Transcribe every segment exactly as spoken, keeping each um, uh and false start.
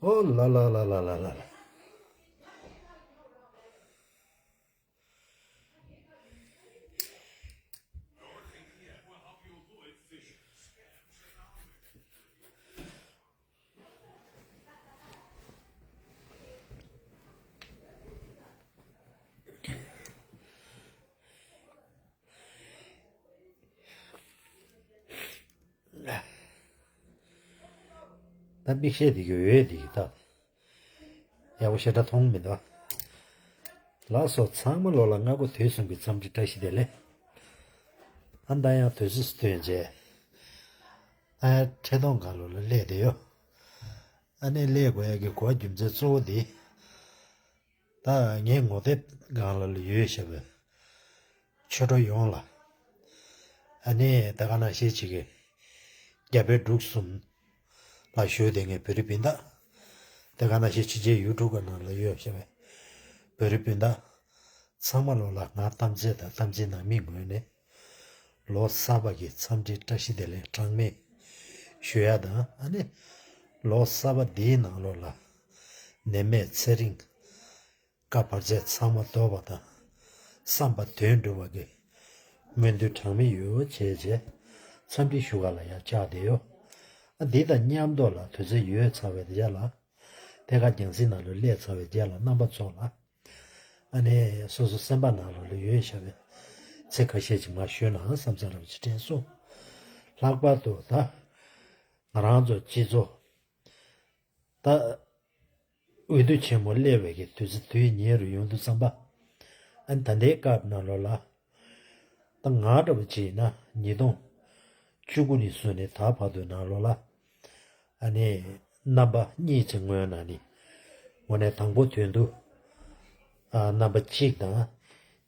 ཨོ་ལ་ལ་ལ་ལ་ལ་ལ། ད་མིག་ཤེལ་དེ་གི་འོད་དེ་གི་ད་ཡག་པོ་ཞེ་དྲག་མཐོང་མི་འདུག་ལགས་སོ། ཚང་མ་ལོ་ལ་སྔ་དགོང་དུས་གསུམ་གྱི་འཚམས་འདྲི་བཀྲ་ཤིས་བདེ་ལེགས། ཨ་ད་ཡང་དུས་ཚོད་སྟོན་རྗེས། ཨ་ཡ་ཁྲི་སྟོང་སྒང་ལོ་ལ་སླེབས་བསྡད་ཡོད། ཨ་ནི་སླེབས་དགོས་ཡ་གི་གོ་བ་རྒྱུ་མཚན་གཙོ་བོ་དེ། ད་ངའི་ངོ་དེབ་སྒང་ལ་ལ་ཡོད་བྱས་པའི་ཆོས་གྲོགས་ཡོངས་ལ། ཨ་ནི་ད་ག་ནང་བཞིན་ཅིག་གི་རྒྱ་བལ་འབྲུག་གསུམ་ལ་བཞུགས་བསྡད་མཁན་བོད་རིགས་སྤུན་ཟླ། ད་ག་ནང་བཞིན་ཕྱི་རྒྱལ་ཡུལ་གྲུ་ཁག་ནང་ལ་ཡོད་བྱས་པའི་བོད་རིགས་སྤུན་ཟླ། ཚང་མ་ལོ་ལ་ང་གཏམ་ཚེ་དང་གཏམ་ཚེ་ནང་མི་ངོས་ནས། ལོ་གསར་པ་གི་འཚམས་འདྲི་བཀྲ་ཤིས་བདེ་ལེགས་གྲངས་མེད་ཞུ་ཡ་དང་། ཨ་ནི་ལོ་གསར་པ་འདིའི་ནང་ལོགས་ལ་ནད་མེད་ཚེ་རིང་། དཀའ་བར་ཆད་ཚང་མ་ཟློག་པ་དང་། བསམ་པ་དོན་འགྲུབ་པ་གི་སྨོན་འདུན་གྲངས་མེད་ཡོད་བྱས་བྱས་འཚམས་འདྲི་ཞུ་ག་ལ་ཡ་བཅར་བསྡད་ཡོད། ཨ་འདི་དང་མཉམ་དུ་ལ་དུས་ཚོད་ཡོལ་ཚར་བའི་རྗེས་ལ། ཐད་ཀར་རྒྱང་སྲིང་ནང་ལ་སླེབས་ཚར་བའི་རྗེས་ལ་རྣམ་པ་ཚོ་ལ། ཨ་ནི་སོ་སོ་སེམས་པ་ནང་ལོགས་ལ་ཡོད་བཞག་པའི་ཚིག་ཁ་ཤས་ཅིག་མར་ཞུས་ན་བསམ་ས་རབ་ཅིག་དྲན་སོང་། ལྷག་པར་དུ་ད་ང་རང་ཚོ་སྤྱི་ཚོགས་ད་འོས་བསྡུ་ཆེན་མོ་སླེབས་པའི་གི་དུས་ཚོད་དུས་ཉེ་རུ་ཡོང་དུས་ཙམ་པ། ཨ་ནི་ད་ལྟའི་སྐབས་ནང་ལོགས་ལ་ད་ང་འདྲ་བོ་ཅིག་ཡིན་ན་ཉིས་སྟོང་བཅུ་དགུ་ནས་བཟུང་ནས་ད་བར་དུ་ནང་ལོགས་ལ། ཨ་ནི་རྣམ་པ་གཉིས་ཀྱི་ངོས་ནས་ནི། དངོས་གནས་དང་པོ་དོན་དུ། ཨ་རྣམ་པ་གཅིག་དང་།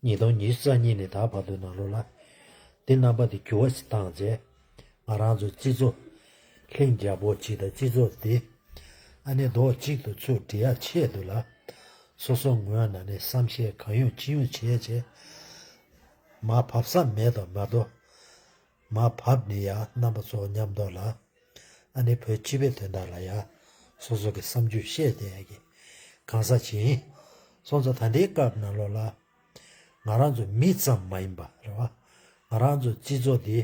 ཉིས་སྟོང་ཉི་ཤུ་རྩ་གཉིས་ནས་ད་བར་དུ་ནང་ལོགས་ལ། འདི་རྣམ་པ་དེ་འགྱུར་བ་ཞིག་བཏང་རྗེས། ང་རང་ཚོ་སྤྱི་ཚོགས་ལྷིང་འཇགས་པོ་ཅིག་དང་སྤྱི་ཚོགས་འདི། ཨ་ནི་རྡོག་གཅིག་ཏུ་ཚུར་སྒྲིལ་ཡ་ཆེད་དུ་ལ། སོ་སོ་ངོས་ནས་ནི་བསམ་ཤེས་གང་ཡོང་ཅི་ཡོང་བྱས་བྱས། མར་བབས་ས་མེད་དོ་མ་གཏོགས། མར་བབས་ནས་ཡ་རྣམ་པ་ཚོ་མཉམ་དུ་ལ། ཨ་ནི་བོད་སྤྱི་པའི་དོན་དག་ལ་ཡ། སོ་སོ་གི་བསམ་ཚུལ་བཤད་བསྡད་ཡ་གི་གང་ཟག་ཅིག་ཡིན། སོང་ཙང་ད་ལྟའི་སྐབས་ནང་ལོགས་ལ། ང་རང་ཚོ་མི་ཙམ་མ་ཡིན་པ་རེད་བ། ང་རང་ཚོ་སྤྱི་ཚོགས་འདི།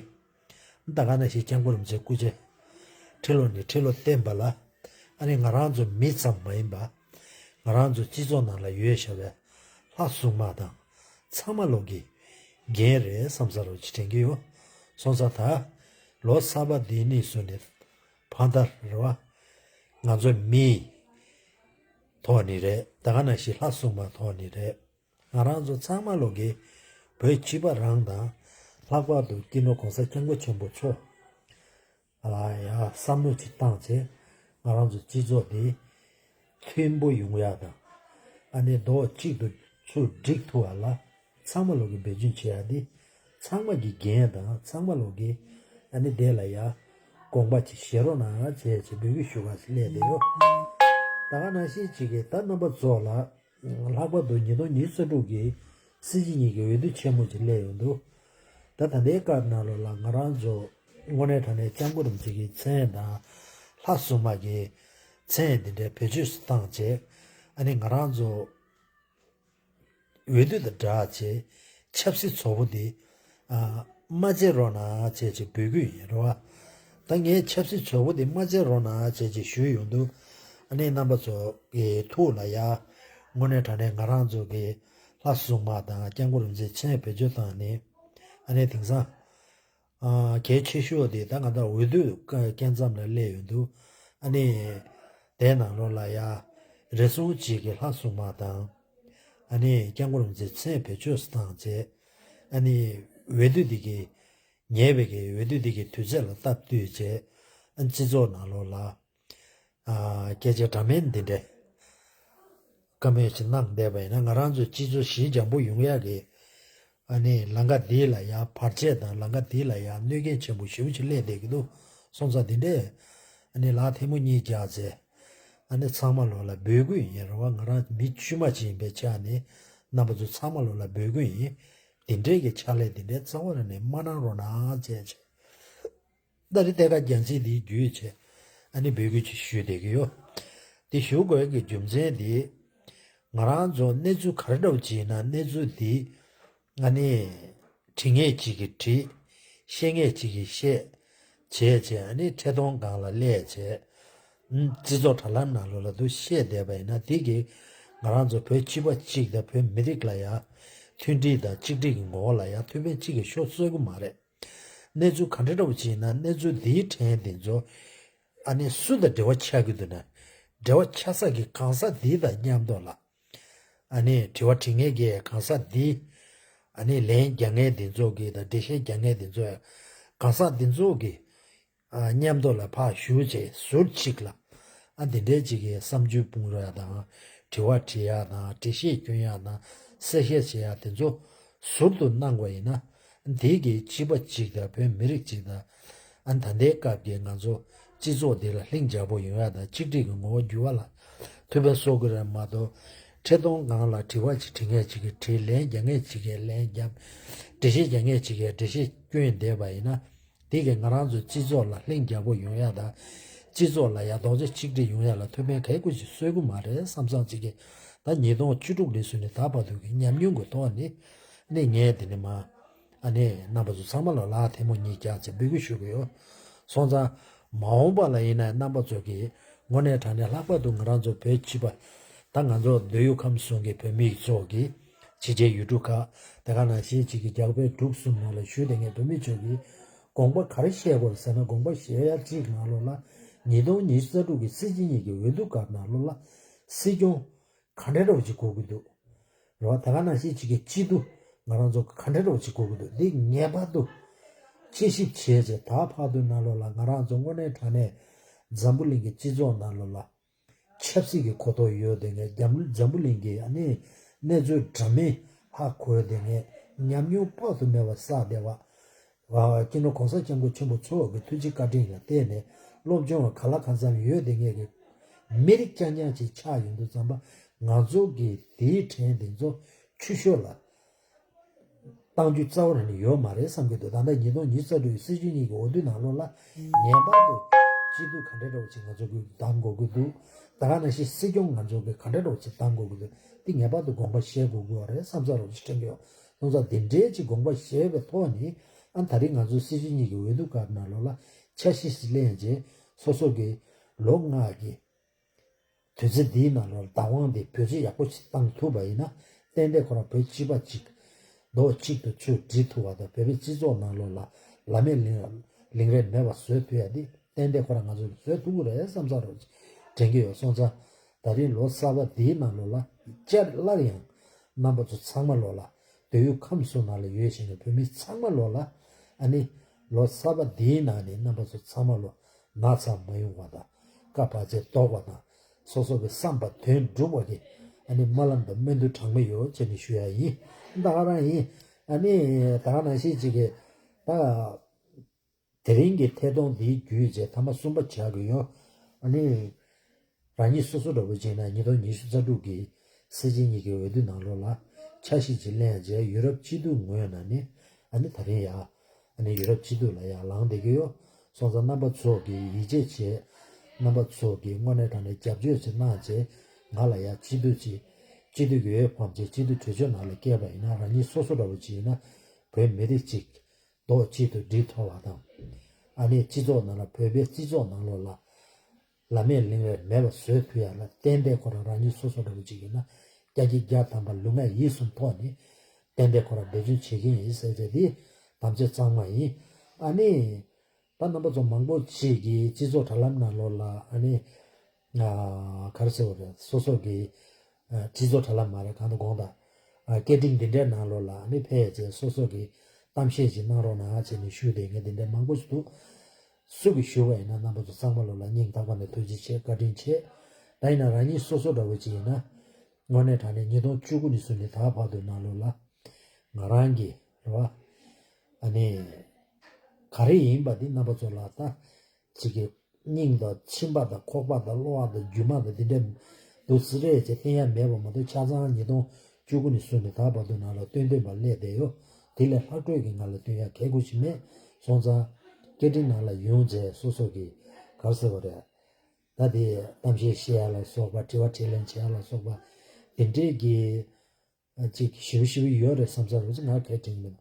ད་ག་ནང་བཞིན་སྐྱབས་མགོན་རིན་པོ་ཆེ་སྐུ་ཕྱྭ། ཁྲི་ལོ་ནས་ཁྲི་ལོ་བརྟན་པ་ལ། ཨ་ནི་ང་རང་ཚོ་མི་ཙམ་མ་ཡིན་པ། ང་རང་ཚོ་སྤྱི་ཚོགས་ནང་ལ་ཡོད་བཞག་པའི་ལྷ་སྲུང་མ་དང་། ཚང་མ་ལོག་གི་འགན་རེད་བསམ་ས་རོགས་ཅིག་དྲན་གྱི་ཡོད། སོང་ཙང་ད་ལོ་གསར་པ་འདི་ནས་བཟུང་ནས་ཕ་མཐར་རེད་བ། ང་ཚོ་མིའི་ཐོག་ནས་རེད། ད་ག་ནང་བཞིན་ལྷ་སྲུང་མ་ཐོག་ནས་རེད། ང་རང་ཚོ་ཚང་མ་ལོག་གི་བོད་སྤྱི་པ་རང་དང་། ལྷག་པར་དུ་སྤྱི་ནོར་༸གོང་ས་༸སྐྱབས་མགོན་ཆེན་པོ་མཆོག་ལ་ཡང་བསམ་བློ་ཅིག་བཏང་བྱས། ང་རང་ཚོ་སྤྱི་ཚོགས་འདི་མཐུན་པོ་ཡོང་ཡ་དང་། ཨ་ནི་རྡོག་གཅིག་ཏུ་ཚུར་སྒྲིལ་ཐུབ་པ་ལ་ཚང་མ་ལོག་གི་འབད་བརྩོན་བྱེད་ཡ་འདི་ཚང་མ་གི་འགན་དང་། ཚང་མ་ལོག་གི་ཨ་ནི་དེ་ལ་ཡ་དགོངས་པ་ཅིག་བཞེས་རོགས་གནང་བྱས་བྱས་འབོད་སྐུལ་ཞུ་ག་སླེབས་བསྡད་ཡོད། ད་ག་ནང་བཞིན་ཅིག་གི་ད་རྣམ་པ་ཚོ་ལ། ལྷག་པར་དུ་ཉིས་སྟོང་ཉི་ཤུ་རྩ་དྲུག་གི་སྲིད་སྤྱི་གཉིས་ཀྱི་འོས་བསྡུ་ཆེན་མོ་ཅིག་སླེབས་ཡོང་དུས། ད་ད་ལྟའི་སྐབས་ནང་ལོགས་ལ་ང་རང་ཚོ་དངོས་གནས་དྲང་གནས་སྐྱབས་མགོན་རིན་པོ་ཆེ་གི་མཚན་དང་། ལྷ་སྲུང་མ་གི་མཚན་འདི་འདྲའི་བེད་སྤྱོད་སུ་བཏང་བྱས། ཨ་ནི་ང་རང་ཚོ་འོས་བསྡུ་དང་སྦྲགས་བྱས་ཆབ་སྲིད་བཙོག་པོ་འདི། ཨ། མ་བྱེད་རོགས་གནང་བྱས་ཅིག་འབོད་སྐུལ་ཡིན་རེད་བ། ད་ངས་ཆབ་སྲིད་བཙོག་པོ་འདི་མ་བྱེད་རོགས་གནང་བྱས་ཅིག་ཞུས་ཡོང་དུས། ཨ་ནི་རྣམ་པ་ཚོ་གི་ཐུགས་ལ་ཡ། དངོས་གནས་དྲང་གནས་ང་རང་ཚོ་གི་ལྷ་སྲུང་མ་དང་སྐྱབས་མགོན་རིན་པོ་ཆེའི་མཚན་བེད་སྤྱོད་བཏང་ནས། ཨ་ནི་དེང་སང་། ཨ། གལ་ཆེ་ཤོས་དེ་ད་ང་ད་འོས་བསྡུ་སྐབས་མཚམས་ལ་སླེབས་ཡོང་དུས། ཨ་ནི་དེའི་ནང་ལོགས་ལ་ཡ་རེ་ཟུང་གཅིག་གི་ལྷ་སྲུང་མ་དང་། ཨ་ནི་སྐྱབས་མགོན་རིན་པོ་ཆེའི་མཚན་བེད་སྤྱོད་སུ་བཏང་བྱས། ཨ་ནི་འོས་བསྡུ་འདི་གི་ཉེ་བའི་གི་འོས་བསྡུ་འདི་གི་དུས་ཚོད་ལ་སྟབས་བསྟུན་བྱས། ཨ། སྤྱི་ཚོགས་ནང་ལོགས་ལ། ཨ། སྐད་ཆ་འདྲ་མིན་འདི་འདྲ་བཀའ་མོལ་ཅིག་གནང་བསྡད་པ་ཡིན་ན། ང་རང་ཚོའི་སྤྱི་ཚོགས་ཞི་འཇམ་པོ་ཡོང་ཡག་གི། ཨ་ནི་ལམ་ཁ་འདི་ལ་ཡ་བར་ཆད་དང་། ལམ་ཁ་འདི་ལ་ཡ་གནོད་སྐྱོན་ཆེན་པོ་ཞེ་པོ་ཅིག་སླེབས་བསྡད་ཀྱི་འདུག་སོང་ཙང་འདི་འདྲས། ཨ་ནི་ལག་ཐལ་མོ་གཉིས་སྦྱར་བྱས། ཨ་ནི་ཚང་མ་ལོགས་ལ་འབོད་སྐུལ་ཡིན་རེད་བ། ང་རང་མི་དཀྱུས་མ་ཅིག་ཡིན་པའི་ཆ་ནས་རྣམ་པ་ཚོ་ཚང་མ་ལོགས་ལ་འབོད་སྐུལ་ཡིན། འདི་འདྲས་ཀྱི་ཕྱག་ལས་འདི་འདྲས་རྩ་བ་ནས་མ་གནང་རོགས་གནང་བྱས་བྱས། ད་རེས་ཐད་ཀར་རྒྱང་སྲིང་འདི་བརྒྱུད་བྱས། ཨ་ནི་འབོད་སྐུལ་ཅིག་ཞུས་བསྡད་ཀྱི་ཡོད། དེ་ཞུ་དགོས་ཀྱི་རྒྱུ་མཚན་དེ། ང་རང་ཚོ་གནས་ཚུལ་ག་རེ་འདྲ་བོ་ཅིག་ཡིན་ན་གནས་ཚུལ་དེ། ཨ་ནི། འབྲི་མཁན་ཅིག་གིས་བྲིས། བཤད་མཁན་ཅིག་གིས་བཤད། བྱས་བྱས་ཨ་ནི་འཕྲིན་གཏོང་སྒང་ལ་སླེབས་བྱས། ཨུམ། སྤྱི་ཚོགས་དྲ་ལམ་ནང་ལོགས་ལ་འདུག་བཤད་བསྡད་པ་ཡིན་ན་དེ་གིས་ང་རང་ཚོ་བོད་སྤྱི་པ་གཅིག་དང་བོད་མི་རིགས་ལ་ཡང་མཐུན་སྒྲིལ་དང་གཅིག་སྒྲིལ་གྱི་ངོ་བོ་ལ་ཡང་ཐུག་ཕན་གཅིག་གིས་ཤོར་སྲོལ་གྱི་མ་རེད། གནས་ཚུལ་ག་འདྲ་འདྲ་བོ་ཅིག་ཡིན་ན་གནས་ཚུལ་འདིའི་ཕྲན་དེ་ཚོ་ཨ་ནི་སུ་དང་འབྲེལ་བ་ཆགས་ཀྱི་འདུག་ན། འབྲེལ་བ་ཆགས་ས་གི་གང་ཟག་འདི་དང་མཉམ་དུ་ལ། ཨ་ནི་དྲི་བ་དྲི་མཁན་གྱི་གང་ཟག་འདི། ཨ་ནི་ལན་རྒྱག་མཁན་འདི་ཚོ་གི་དང་འགྲེལ་བཤད་རྒྱག་མཁན་འདི་ཚོ་ཡང་གང་ཟག་འདི་ཚོ་གི། ཨ། མཉམ་དུ་ལ་ཕར་ཞུགས་བྱས་ཟུར་གཅིག་ལ། ཨ། འདི་འདྲའི་ཅིག་གི་བསམ་ཚུལ་སྤུངས་རོགས་ཡ་དང་། དྲི་བ་དྲི་ཡ་དང་། འགྲེལ་བཤད་སྐྱོན་ཡ་དང་། གསལ་བཤད་བྱེད་ཡ་དེ་ཚོ་ཟུར་དུ་གནང་བ་ཡིན་ན། འདི་གི་སྤྱི་པ་གཅིག་དང་བོད་མི་རིགས་གཅིག་དང་། ཨ། ད་ལྟའི་སྐབས་ཀྱི་ང་ཚོ་སྤྱི་ཚོགས་འདི་ལ་ལྷིང་འཇགས་པོ་ཡོང་ཡ་དང་གཅིག་སྒྲིལ་གྱི་ངོ་བོ་འགྱུར་བ་ལ་ཐུགས་ཕན་གསོས་ཀྱི་རེད་མ་གཏོགས། འཕྲིན་གཏོང་སྒང་ལ་དྲི་བ་ཅིག་དྲི་མཁན་ཅིག་གིས་དྲིས། ལན་རྒྱག་མཁན་ཅིག་གིས་ལན་བརྒྱབ། འགྲེལ་བཤད་རྒྱག་མཁན་ཅིག་གིས་འགྲེལ་བཤད་སྐྱོན་བསྡད་པ་ཡིན་ན། དེ་གིས་ང་རང་ཚོའི་སྤྱི་ཚོགས་ལ་ལྷིང་འཇགས་པོ་ཡོང་ཡ་དང་། སྤྱི་ཚོགས་ལ་ཡ་རྡོག་རྩ་གཅིག་སྒྲིལ་ཡོང་ཡ་ལ་ཐུགས་ཕན་ག་གི་ཅིག་གསོས་ཀྱི་མ་རེད་བསམ་བསམ་ཅིག་གིས། ད་ཉིས་སྟོང་བཅུ་དྲུག་ནས་བཟུང་ནས་ད་བར་དུ་གི་ཉམས་མྱོང་གི་ཐོག་ནས་ནི་ངས་དེ་ནས་མ། ཨ་ནི་རྣམ་པ་ཚོ་ཚང་མ་ལ་ལག་ཐལ་མོ་གཉིས་བཀྱག་བྱས་འབོད་སྐུལ་ཞུ་གི་ཡོད། སོང་ཙང་མ་འོངས་པ་ལ་ཡིན་ན་རྣམ་པ་ཚོ་གིས་དངོས་གནས་དྲང་གནས་ལྷག་པར་དུ་ང་རང་ཚོ་བོད་སྤྱི་པ། ད་ང་ཚོ་འདོད་ཡོན་ཁམས་གསུམ་གྱི་བོད་མི་ཚོ་གིས་ཕྱི་རྒྱལ་ཡུལ་གྲུ་ཁག་དེ་ག་ནང་བཞིན་གཅིག་གི་རྒྱ་བལ་འབྲུག་གསུམ་ནང་ལ་བཞུགས་བསྡད་མཁན་བོད་མི་ཚོ་གིས་དགོངས་པ་ག་རེ་བཞེས་དགོས་རེད་ཟེར་ན། དགོངས་པ་བཞེས་ཡ་གཅིག་ནང་ལོགས་ལ་ཉིས་སྟོང་ཉི་ཤུ་རྩ་དྲུག་གི་སྲིད་སྤྱི་གཉིས་ཀྱི་འོས་བསྡུ་སྐབས་ནང་ལོགས་ལ་སྲིད་སྐྱོང་ག་འདྲ་འདྲ་བོ་ཅིག་དགོས་ཀྱི་འདུག་རེད་བ། དེ་ག་ནང་བཞིན་གཅིག་གི་སྤྱི་འཐུས་ང་རང་ཚོ་ག་འདྲ་འདྲ་བོ་ཅིག་དགོས་ཀྱི་འདུག་འདི་ངེས་པར་དུ་དཔྱད་ཞིབ་བྱས་རྗེས་ད་བར་དུ་ནང་ལོགས་ལ་ང་རང་ཚོ་དངོས་གནས་དྲང་གནས་འཛམ་བུ་གླིང་གི་སྤྱི་ཚོགས་ནང་ལོགས་ལ། ཆབ་སྲིད་ཀྱི་གོ་རྟོགས་ཡོད་བསྡད་མཁན། འཛམ་འཛམ་བུ་གླིང་གི་ཨ་ནི་གནས་ཚུལ་འདྲ་མིན་ཧ་གོ་བསྡད་མཁན། ཉམས་མྱོང་དཔག་ཏུ་མེད་པ་བསགས་བསྡད་པ། ཨ། སྤྱི་ནོར་གོང་ས་སྐྱབས་མགོན་ཆེན་པོ་མཆོག་གི་ཐུགས་རྗེ་བཀའ་དྲིན་ལ་བརྟེན་ནས་སློབ་སྦྱོང་བ་གང་ལ་གང་འཚམ་ཡོད་བསྡད་མཁན་གྱི་མི་རིགས་རྐྱང་རྐྱང་ཅིག་ཆགས་ཡོང་དུས་ཙམ་པ། ང་ཚོ་གི་དེའི་ཕྲན་དེ་ཚོ་ཆུད་ཟོས་ལ་གཏང་རྒྱུ་རྩ་བ་ནས་ཡོད་མ་རེད་བསམ་གྱི་འདུག་ད་ལྟ་ཉིས་སྟོང་ཉི་ཤུ་རྩ་དྲུག་སྲིད་སྤྱི་གཉིས་ཀྱི་འོས་བསྡུ་ནང་ལོགས་ལ་ངེས་པར་དུ་སྤྱི་འཐུས་ག་འདྲ་འདྲ་བོ་ཅིག་ང་ཚོ་གིས་གདམ་དགོས་ཀྱི་འདུག་ད་ག་ནང་བཞིན་སྲིད་སྐྱོང་ང་ཚོ་གིས་ག་འདྲ་འདྲ་བོ་ཅིག་གདམ་དགོས་ཀྱི་འདུག་འདི་ངེས་པར་དུ་དགོངས་པ་བཞེས་དགོས་ཀྱི་ཡོད་རེད་བསམ་ས་རོགས་ཅིག་དྲན་གྱི་ཡོད། སོང་ཙང་འདི་འདྲའི་ཅིག་དགོངས་པ་བཞེས་པའི་ཐོག་ནས། ཨ། ད་རེས་ང་ཚོའི་སྲིད་སྤྱི་གཉིས་ཀྱི་འོས་བསྡུ་སྐབས་ནང་ལོགས་ལ་འཆར་གཞི་ཞིག་ལེན་རྗེས་སོ་སོ་གི་ལོ་ལྔ་གི་དུས་ཚོད་འདིའི་ནང་ལོགས་བདག་དབང་དེ་བེད་སྤྱོད་ཡག་པོ་ཞིག་བཏང་ཐུབ་པ་ཡིན་ན། ཏན་ཏན་ཁོ་རང་བོད་སྤྱི་པ་གཅིག་རྡོག་གཅིག་ཏུ་ཆུ་སྒྲིལ་ཐུབ་པ་དང་། བོད་པའི་སྤྱི་ཚོགས་ནང་ལོགས་ལ་ལམ་མེ་ལིང་ལིང་རེ་མེད་པ་བཟོ་ཐུབ་ཡ་འདི་ཏན་ཏན་ཁོ་རང་ང་ཚོས་བཟོ་ཐུབ་ཀྱི་རེད་བསམ་ས་རོགས་དྲན་གྱི་ཡོད། སོང་ཙང་ད་རིང་ལོ་གསར་པ་འདིའི་ནང་ལོགས་ལ་བསྐྱར་སླར་ཡང་རྣམ་པ་ཚོ་ཚང་མ་ལོགས་ལ། འདོད་ཡོན་ཁམས་གསུམ་ནང་ལ་ཡོད་བཞིན་གྱི་བོད་མི་ཚང་མ་ལོགས་ལ། ཨ་ནི་ལོ་གསར་པ་འདིའི་ནང་ནས་རྣམ་པ་ཚོ་ཚང་མ་ལོ་ན་ཚ་མ་ཡོང་བ་དང་། སྐབས་བར་ཆད་ཟློག་པ་དང་། སོ་སོ་གི་བསམ་པ་དོན་འགྲུབ་པ་གི་ཨ་ནི་སྨོན་ལམ་དང་སྨོན་འདུན་གྲངས་མེད་ཡོད་ཅེས་ནས་ཞུ་ཡ་ཡིན། ད་ག་རང་ཡིན། ཨ་ནི་ད་ག་ནང་བཞིན་ཅིག་གི་ད། དེ་རིང་གི་ཐད་གཏོང་འདིའི་བརྒྱུད་བྱས་ཐེངས་མ་གསུམ་པ་བྱ་དགོས་ཡོད། ཨ་ནི། རང་ཉིད་སོ་སོ་འདྲ་པོ་བྱས་ན་ཉིས་སྟོང་ཉི་ཤུ་རྩ་དྲུག་གི་སྲིད་སྤྱི་གཉིས་ཀྱི་འོས་བསྡུ་ནང་ལོགས་ལ་འཆར་གཞི་ཅིག་ལེན་རྗེས་ཡུ་རོབ་སྤྱི་འཐུས་ངོས་ནས་ནི། ཨ་ནི་ད་རིང་ཡ། ཨ་ནི་ཡུ་རོབ་སྤྱི་འཐུས་ལ་ཡ་ལངས་བསྡད་ཀྱི་ཡོད། སོང་ཙང་རྣམ་པ་ཚོ་གིས་ཡིད་ཆེས་བྱས། རྣམ་པ་ཚོ་གིས་དངོས་གནས་དྲང་གནས་རྒྱབ་སྐྱོར་ཅིག་གནང་རྗེས་ང་ལ་ཡ་སྤྱི་འཐུས་ཅིག་སྤྱི་འཐུས་ཀྱི་འོས་ཕམ་རྗེས་སྤྱི་འཐུས་གྲོས་ཆོད་ནང་ལ་བསྐྱལ་བ་ཡིན་ན། རང་ཉིད་སོ་སོ་འདྲ་པོ་ཅིག་ཡིན་ན་བོད་མི་རིགས་གཅིག་རྡོག་གཅིག་ཏུ་སྒྲིལ་ཐུབ་པ་དང་། ཨ་ནི་སྤྱི་ཚོགས་ནང་ལ་བོད་པའི་སྤྱི་ཚོགས་ནང་ལོགས་ལ་ལམ་མེ་ལིང་རེ་མེད་པ་བཟོ་ཐུབ་ཡ་ལ་ཏན་ཏན་ཁོ་རང་རང་ཉིད་སོ་སོ་འདྲ་པོ་ཅིག་ཡིན་ན་བརྒྱ་ཆ་བརྒྱ་ཐམ་པ་ལུས་ངག་ཡིད་གསུམ་ཐོག་ནས་ཏན་ཏན་ཁོ་རང་འབད་བརྩོན་བྱེད་ཀྱི་ཡིན་ཟེར་ཏེ་འདི་དམ་བཅའ་གཙང་མ་ཡིན། ཨ་ནི་ད་རྣམ་པ་ཚོ་མང་པོ་ཅིག་གིས་སྤྱི་ཚོགས་དྲ་ལམ་ནང་ལོགས་ལ་ཨ་ནི། ཨ། ག་རེ་ཟེར་བ་རེད། སོ་སོ་གི་ཨ། སྤྱི་ཚོགས་དྲ་ལམ་མ་རེད། གང་དུ་དགོངས་དག་ཨ། སྐད་འཕྲིན་འདི་འདྲའི་ནང་ལོགས་ལ་ཨ་ནི་ཕེབས་བྱས་སོ་སོ་གི་གཏམ་བཤད་ཅིག་གནང་རོགས་གནང་བྱས་ནས་ཞུས་ཏེ་ངས་འདི་འདྲའི་མང་པོ་ཞིག་འདུག་སུ་གིས་ཞུས་པ་ཡིན་ན་རྣམ་པ་ཚོ་ཚང་མ་ལོགས་ལ་སྙིང་ཐག་པ་ནས་ཐུགས་རྗེ་ཆེ། བཀའ་དྲིན་ཆེ། ད་ཡིན་ན་རང་ཉིད་སོ་སོ་འདྲ་བོ་ཅིག་ཡིན་ན་དངོས་གནས་དྲང་གནས་ཉིས་སྟོང་བཅུ་དགུ་ནས་བཟུང་ནས་ད་བར་དུ་ནང་ལོགས་ལ་ང་རང་གི་རེད་བ། ཨ་ནི་ག་རེ་ཡིན་པ་འདི་རྣམ་པ་ཚོ་ལ་ད་ཅིག་གི་སྙིང་དང་མཆིན་པ་དང་ཁོག་པ་དང་གློ་བ་དང་རྒྱུ་མ་དང་འདི་འདྲ་འདུག་སེ་རེད་ཅེས་བསྟན་ཡ་མེད་པ་མ་གཏོགས། ཆ་ཚང་ཉིས་སྟོང་བཅུ་དགུ་ནས་བཟུང་ནས་ད་བར་དུ་ནང་ལ་སྟོན་སྟོན་པ་སླེབས་བསྡད་ཡོད། དེ་ལས་ལྷག་སྤྲོད་ཀྱི་ངང་ལ་སྟོན་ཡ་གལ་དགོས་ཞིག་མེད། སོང་ཙང་སྐད་འཕྲིན་ནང་ལ་ཡོང་རྗེས་སོ་སོ་གི་ག་རེ་ཟེར་བ་རེད། ད་དེ་གཏམ་བཤད་བཤད་ཡ་ལ་སོགས་པ། དྲི་བ་དྲིས་ལན་བྱེད་ཡ་ལ་སོགས་པ་དེ་འདྲས་ཀྱི་ཅིག་ཞིབ་ཞིབ་ཡོད་རེད་བསམ་ས་རུ་ང་གལ་དྲན་མེད།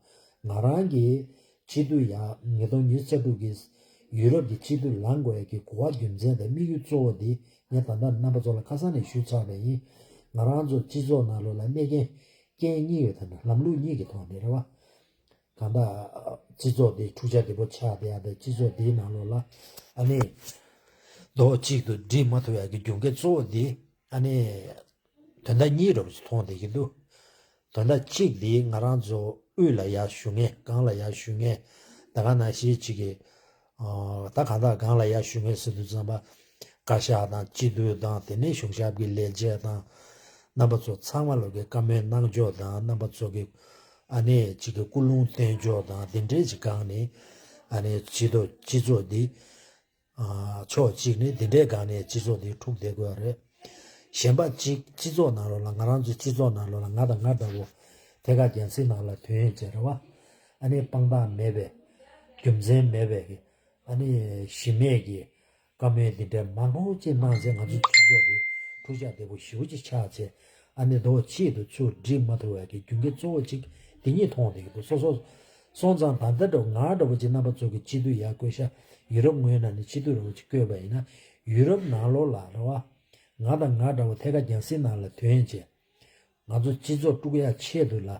ང་རང་གིས་སྤྱི་འཐུས་ཡ་ཉིས་སྟོང་ཉི་ཤུ་རྩ་དྲུག་གི་ཡུ་རོབ་ཀྱི་སྤྱི་འཐུས་ལངས་དགོས་ཡ་གི་གོ་བ་རྒྱུ་མཚན་དང་དམིགས་ཡུལ་གཙོ་བོ་དེ་ངས་ད་ལྟ་རྣམ་པ་ཚོ་ལ་ཁ་སང་ནས་ཞུས་ཚར་བ་ཡིན། ང་རང་ཚོ་སྤྱི་ཚོགས་ནང་ལོགས་ལ་གནས་འགན་རྐྱེན་གཉིས་ཡོད། ད་ནི་ལམ་ལུགས་གཉིས་ཀྱི་ཐོག་ནས་རེད་བ། གང་ལྟར་སྤྱི་ཚོགས་འདི་འཁྲུག་ཆ་དོད་པོ་ཆགས་བསྡད་ཡ་དང་། སྤྱི་ཚོགས་འདིའི་ནང་ལོགས་ལ་ཨ་ནི་རྡོག་གཅིག་ཏུ་སྒྲིལ་མ་ཐུབ་ཡ་གི་རྒྱུ་འགན་གཙོ་བོ་འདི་ཨ་ནི་དོན་དག་གཉིས་འདྲ་པོ་ཞིག་མཐོང་བསྡད་ཀྱི་འདུག་དོན་དག་གཅིག་འདི་ང་རང་ཚོ་དབུས་ལ་ཡར་བཞུགས་མཁན། སྒང་ལ་ཡར་བཞུགས་མཁན་ད་ག་ནང་བཞིན་ཅིག་གི་ཨ་ད་གང་ལྟར་སྒང་ལ་ཡར་བཞུགས་མཁན་ཟེར་དུས་ཙམ་པ་བཀའ་ཤག་དང་སྤྱི་འཐུས་དང་། དེ་ནས་གཞུང་ཞབས་ཀྱི་ལས་བྱེད་དང་། རྣམ་པ་ཚོ་ཚང་མ་ལོག་གི་བཀའ་མོལ་གནང་ཕྱོགས་དང་། རྣམ་པ་ཚོ་གི་ཨ་ནི་ཅིག་གི་ཀུན་སློང་བསྟན་ཕྱོགས་དང་། དེ་འདྲའི་ཅིག་སྒང་ནས་ཨ་ནི་སྤྱི་ཚོགས་སྤྱི་ཚོགས་འདི་ཨ་ཕྱོགས་གཅིག་ནས་དེ་འདྲའི་སྒང་ནས་སྤྱི་ཚོགས་འདི་འཁྲུག་བསྡད་དགོས་རེད། གཞན་པ་གཅིག་སྤྱི་ཚོགས་ནང་ལོགས་ལ་ང་རང་ཚོའི་སྤྱི་ཚོགས་ནང་ལོགས་ལ་ང་དང་ང་འདྲ་བོ་ཐད་ཀར་རྒྱལ་སྲིད་ནང་ལ་ཐོན་ཡས་བྱས་རེད་བ། ཨ་ནི་དཔང་རྟགས་མེད་པའི་རྒྱུ་མཚན་མེད་པའི་གི་ཨ་ནི་གཞི་མེད་ཀྱི་བཀའ་མོལ་འདི་འདྲའི་མང་པོ་ཅིག་གནང་བྱས་ང་ཚོའི་སྤྱི་ཚོགས་འདི་འཁྲུག་ཆ་དོད་པོ་ཞེ་པོ་ཅིག་ཆགས་བྱས། ཨ་ནི་རྡོག་གཅིག་ཏུ་ཚུར་སྒྲིལ་མ་ཐུབ་པའི་གི་རྒྱུ་འགན་གཙོ་བོ་གཅིག་འདི་གཉིས་མཐོང་བསྡད་ཀྱི་འདུག་སོ་སོ་སོང་ཙང་ད་ལྟ་འདྲ་བོ་ང་འདྲ་བོ་ཅིག་རྣམ་པ་ཚོ་གི་སྤྱི་འཐུས་ཡར་བསྐོ་ཤག་ཡུ་རོབ་ངོས་ནས་ནི་སྤྱི་འཐུས་འདྲ་བོ་ཅིག་བསྐོས་པ་ཡིན་ན། ཡུ་རོབ་ནང་ལོགས་ལ་རེད་བ། ང་དང་ང་འདྲ་བོ་ཐད་ཀར་རྒྱལ་སྲིད་ནང་ལ་ཐོན་བྱས། ང་ཚོ་སྤྱི་ཚོགས་དཀྲུག་ཡ་ཆེད་དུ་ལ།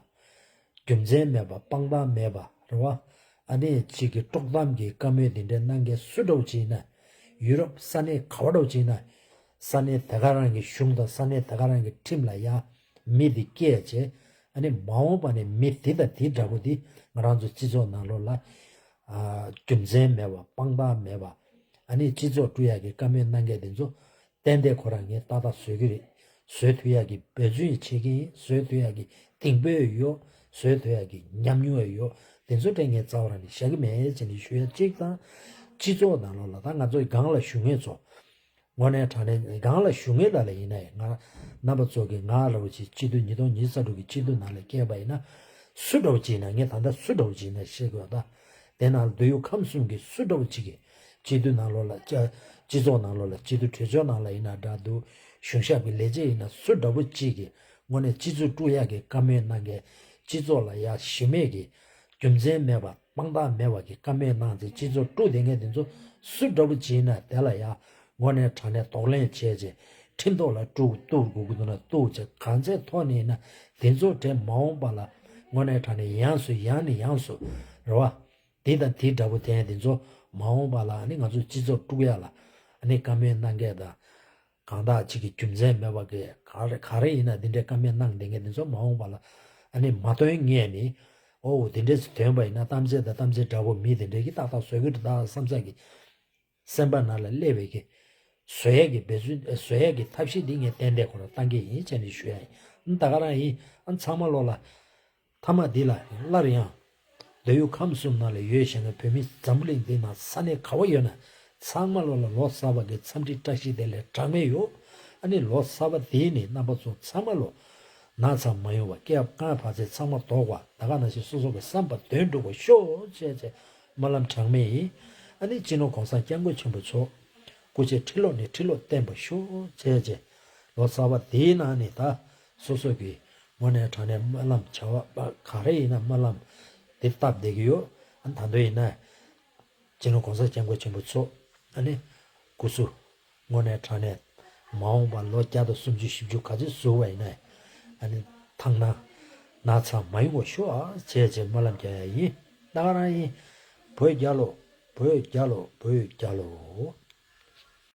རྒྱུ་མཚན་མེད་པ། དཔང་རྟགས་མེད་པ་རེད་བ། ཨ་ནི་གཅིག་གི་དཀྲོག་གཏམ་གྱི་བཀའ་མོལ་འདི་འདྲའི་གནང་མཁན་སུ་འདྲ་བོ་ཅིག་ཡིན་ན། ཡུ་རོབ་ས་གནས་ག་བ་འདྲ་བོ་ཅིག་ཡིན་ན། ས་གནས་དེ་ག་རང་གི་གཞུང་དང་ས་གནས་དེ་ག་རང་གི་ཁྲིམས་ལ་ཡ་མི་འདི་བཀལ་བྱས། ཨ་ནི་མ་འོངས་པ་ནས་མི་འདི་དང་འདི་འདྲ་བོ་འདི་ང་རང་ཚོ་སྤྱི་ཚོགས་ནང་ལོགས་ལ་ཨ་རྒྱུ་མཚན་མེད་པ། དཔང་རྟགས་མེད་པ། ཨ་ནི་སྤྱི་ཚོགས་དཀྲུག་ཡ་གི་བཀའ་མོལ་གནང་མཁན་འདི་ཚོ་ཏན་ཏན་ཁོ་རང་ངས་ཏག་ཏག་བཟོ་གི་རེད། བཟོ་ཐུབ་ཡག་གི་འབད་བརྩོན་བྱེད་ཀྱི་ཡིན། བཟོ་ཐུབ་ཡག་གི་གདེང་སྤོབས་ཡོད། བཟོ་ཐུབ་ཡག་གི་ཉམས་མྱོང་ཡོད། དེ་ཚོ་དེ་ངས་རྩ་བ་རང་ནས་བཞག་གི་མེད་ཅེས་ནས་ཞུ་ཡ་གཅིག་དང་། སྤྱི་ཚོགས་ནང་ལོགས་ལ་ད་ང་ཚོའི་སྒང་ལ་བཞུགས་མཁན་ཚོ། དངོས་གནས་དྲང་གནས་སྒང་ལ་བཞུགས་མཁན་ལ་ལ་ཡིན་ན་ཡང་། ང་རྣམ་པ་ཚོ་གི་ང་ལ་བ་ཅིག་སྤྱི་འཐུས་ཉིས་སྟོང་ཉི་ཤུ་རྩ་དྲུག་གི་སྤྱི་འཐུས་ནང་ལ་བསྐྱལ་བ་ཡིན་ན། སུ་འདྲ་བོ་ཅིག་ཡིན་ན། ངས་ད་ལྟ་སུ་འདྲ་བོ་ཅིག་ཡིན་ན་ཤེས་དགོས་ད། དེ་ནང་ལ་འདོད་ཡོན་ཁམས་གསུམ་གྱི་སུ་འདྲ་བོ་ཅིག་གིས་སྤྱི་འཐུས་ནང་ལོགས་ལ་སྤྱ་སྤྱི་ཚོགས་ནང་ལོགས་ལ་སྤྱི་འཐུས་གྲོས་ཚོགས་ནང་ལ་ཡིན་ན་འདྲ་འདུག་གཞུང་ཞབས་ཀྱི་ལས་བྱེད་ཡིན་ན་སུ་འདྲ་བོ་ཅིག་གིས་དངོས་གནས་སྤྱི་ཚོགས་དཀྲུག་ཡག་གི་བཀའ་མོལ་གནང་མཁན། སྤྱི་ཚོགས་ལ་ཡ་གཞི་མེད་ཀྱི་རྒྱུ་མཚན་མེད་པ། དཔང་རྟགས་མེད་པ་གི་བཀའ་མོལ་གནང་སྟེ་སྤྱི་ཚོགས་དཀྲུག་བསྡད་མཁན་དེ་ཚོ་སུ་འདྲ་བོ་ཅིག་ཡིན་ན། དེ་ལ་ཡ་དངོས་གནས་དྲང་གནས་གདོང་ལེན་བྱས་རྗེས་ཁྲིམས་ཐོག་ལ་གཏུག་གཏུག་དགོས་ཀྱི་འདུག་ན་གཏུག་བྱས། གང་ཚད་ཐོག་ནས་ཡིན་ན་དེ་ཚོ་དེ་མ་འོངས་པ་ལ་དངོས་གནས་དྲང་གནས་ཡང་སུ་ཡང་ནས་ཡང་སུ་རེད་བ། དེ་དང་དེ་འདྲ་བོ་དེ་དེ་ཚོ་མ་འོངས་པ་ལ་ཨ་ནི་ང་ཚོ་སྤྱི་ཚོགས་དཀྲུག་ཡ་ལ་ཨ་ནི་བཀའ་མོལ་གནང་མཁན་དང་། གང་དག་ཅིག་གི་རྒྱུ་མཚན་མེད་པ་གི་ག་རེ་ག་རེ་ཡིན་ན་དེ་འདྲའི་བཀའ་མོལ་གནང་བསྡད་མཁན་དེ་ཚོ་མ་འོངས་པ་ལ་ཨ་ནི་མ་ཐོན་ངེས་ནི། ཨོ་དེ་འདྲས་སུ་ཐོན་པ་ཡིན་ན་གཏམ་ཚད་དང་གཏམ་ཚད་འདྲ་བོ་མི་དེ་འདྲས་ཀྱི་ཏག་ཏག་བཟོ་གི་རེད་ད་བསམ་ས་གི་སེམས་པ་ནང་ལ་སླེབས་པའི་གི་བཟོ་ཡས་ཀྱི་འབད་བརྩོན་བཟོ་ཡས་ཀྱི་ཐབས་ཤེས་འདི་ངས་ཏན་ཏན་ཁོ་རང་བཏང་གི་ཡིན་ཅེས་ནས་ཞུ་ཡ་ཡིན། ད་ག་རང་ཡིན། ཨ་ཚང་མ་ལོག་ལ། མཐའ་མ་འདི་ལ་སླར་ཡང་། འདོད་ཡོན་ཁམས་གསུམ་ནང་ལ་ཡོད་བཞག་ན་བོད་མི་འཛམ་བུ་གླིང་འདི་ན་ས་གནས་ག་བ་ཡོད་ན་ཚང་མ་ལོག་ལ་ལོ་གསར་པ་གི་འཚམས་འདྲི་བཀྲ་ཤིས་བདེ་ལེགས་གྲངས་མེད་ཡོད། ཨ་ནི་ལོ་གསར་པ་འདི་ནི་རྣམ་པ་ཚོ་ཚང་མ་ལོ་ན་ཚ་མ་ཡོང་བ། སྐྱེ་བ་སྔ་བར་ཚེ་ཚང་མ་ལྡོག་པ། ད་ག་ནང་བཞིན་སོ་སོ་གི་བསམ་པ་དོན་འགྲུབ་པ་ཤོག་ཅེས་ཅེས་སྨོན་ལམ་གྲངས་མེད་ཡིན། ཨ་ནི་སྤྱི་ནོར་༸གོང་ས་༸སྐྱབས་མགོན་ཆེན་པོ་མཆོག་སྐུ་ཕྱྭའི་ཁྲི་ལོ་ནས་ཁྲི་ལོ་བརྟན་པ་ཤོག་ཅེས་ཅེས། ལོ་གསར་པ་འདིའི་ནང་ནས་ད་སོ་སོ་གི་དངོས་གནས་དྲང་གནས་སྨོན་ལམ་བྱ་བ་ག་རེ་ཡིན་ན་སྨོན་ལམ་དེ་བཏབ་བསྡད་ཀྱི་ཡོད། ཨ་ནི་ད་དུང་ཡིན་ན་སྤྱི་ནོར་༸གོང་ས་༸སྐྱབས་མགོན་ཆེན་པོ་མཆོག་ཨ་ནི་སྐུ་གཟུགས་དངོས་གནས་དྲང་གནས་མ་འོངས་པ་ལོ་བརྒྱ་དང་སུམ་ཅུ་བཞི་བཅུ་ག་ཚོད་བཟོ་བ་ཡིན་ན་ཨ་ནི་ཐང་ན་ན་ཚ་མ་ཡོང་བ་ཤོག་ཨ་བྱས་བྱས་སྨོན་ལམ་རྒྱག་ཡ་ཡིན། ད་ག་རང་ཡིན། བོད་རྒྱལ་ལོ། བོད་རྒྱལ་ལོ། བོད་རྒྱལ་ལོ།